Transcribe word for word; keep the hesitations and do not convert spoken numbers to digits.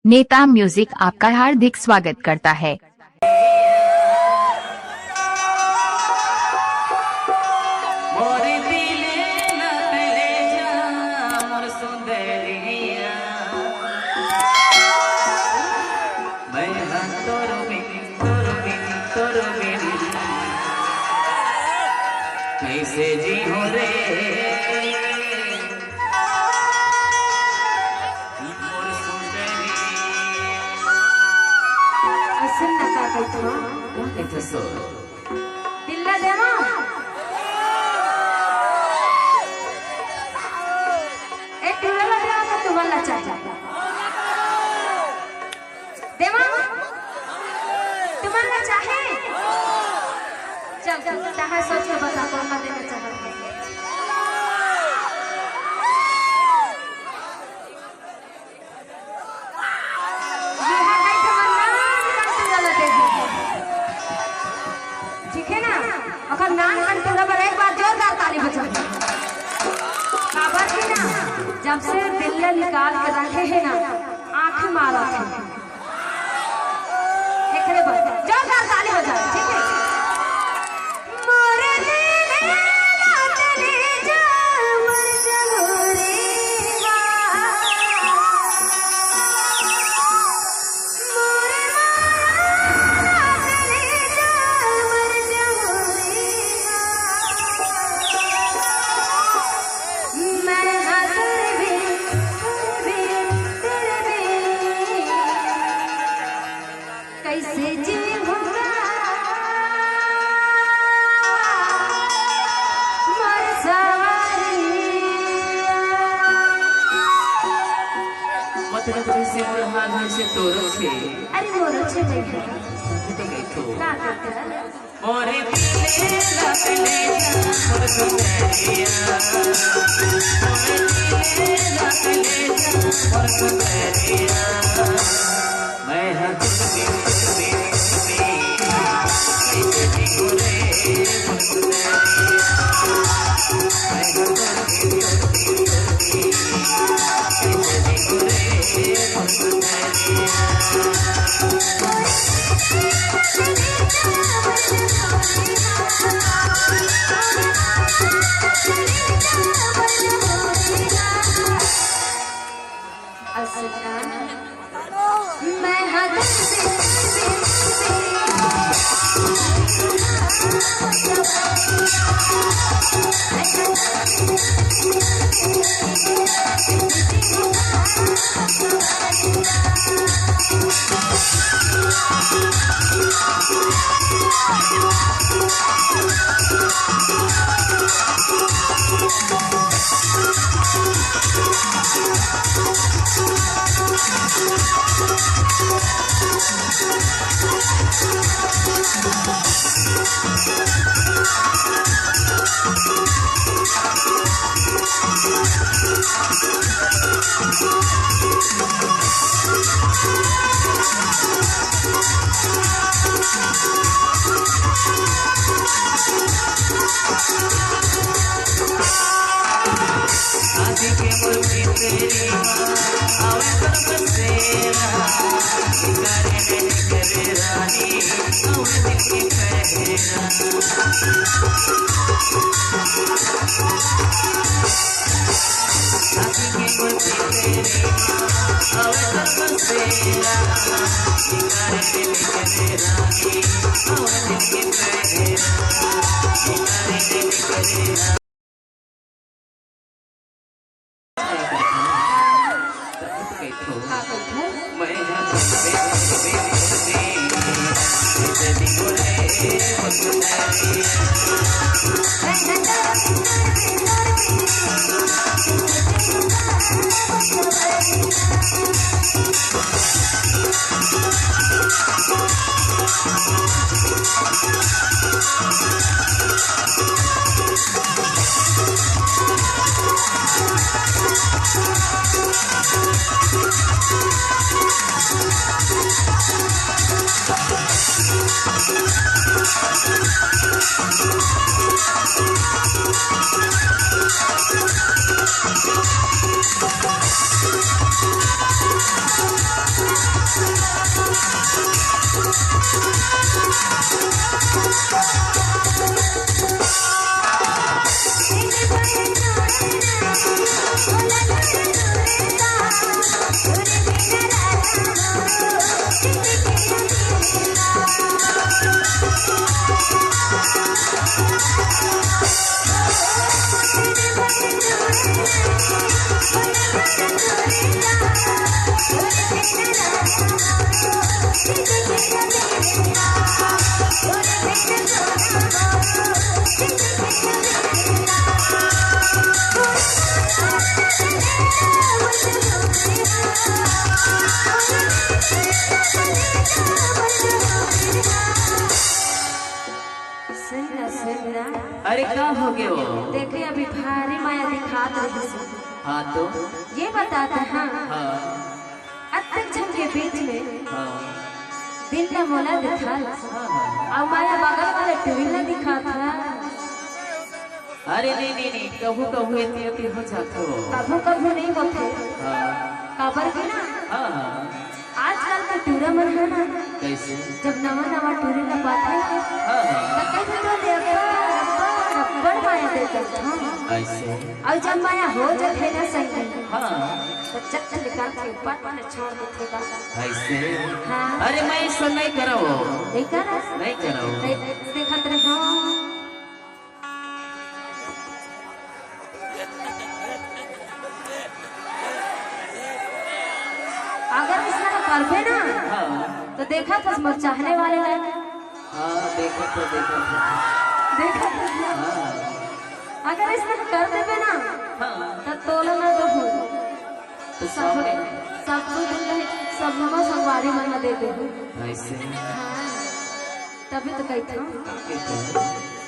नेता म्यूजिक आपका हार्दिक स्वागत करता है। कैसे जी हो रे मोर सुंदरी। अइसन ना का कहिथो? का कहिथो सो? दिल ला देवा। ए, टूरा ला देवा तो तुमन ला चाही। देवा, तुमन ला चाही? चल, तहां सोच के बता, कौन ला देना चाहत है। ये है, है तमन्ना, निकाल के गलत है। ठीक है ना? ओकर नान कन टूरा बर एक बार जोरदार ताली बजाओ। काबर कि ना, जब से दिल ला निकाल के रखे है ना, आंख मारत है। एकरे बर जोरदार ताली बजाओ, ठीक है? मोरे दिल ला ले जा, मोर जगोरे हा। कैसे जी होगा मोर सवरिया। मतलब जैसे मोर हाल है से तोरो छे। अरे मोरो छे भैया। तभी तो गई तो। का करता? मोरे दिल ला ले जा, मोर सुंदरिया। मोरे दिल ला ले जा, मोर सुंदरिया। मैं हंस के का हो गए वो? देखे, अभी भारी माया दिखात रहिस। हाँ तो? ये बतात, हाँ। हाँ। अतक झन के बीच में हाँ। दिन ला मोला दिखात। हाँ, हाँ। अउ माया बगल वाले टूरी ला दिखात हे। अरे नहीं, नहीं, नहीं, कभू कभू एती ओती हो जाथे वो। कभू कभू नहीं होथे। हाँ। काबर के ना, हाँ, हाँ। आजकल के टूरा मन हे ना, कैसे? जब नवा नवा टूरी ला पाथे ना, हाँ, हाँ। त कहिथे, "तो ले अब्बड़, अब्बड़, अब्बड़ माया दे देथे, हाँ।" ऐसे? अउ जब माया हो जाथे ना संगी, हाँ। त चट निकाल के ऊपर वाले छोड़ देथे का। ऐसे? हाँ। अरे मैं ऐसा नहीं करव। नहीं करस? नहीं करव। दे-, देखत रहे, हाँ। अगर अइसना करबे ना, हाँ। त देखत हस मोर चाहने वाले ला। हाँ, देखत हो, देखत हो। देखत हस ना? हाँ। अगर अइसना कर देबे ना, हाँ। त तोला ना देहूँ। तो सब, सामने? सब दू दिन रहे, सब नवा संगवारी मन ला दे देहूँ। ऐसे? हाँ। तभी तो कहिथंव। का कहिथंव?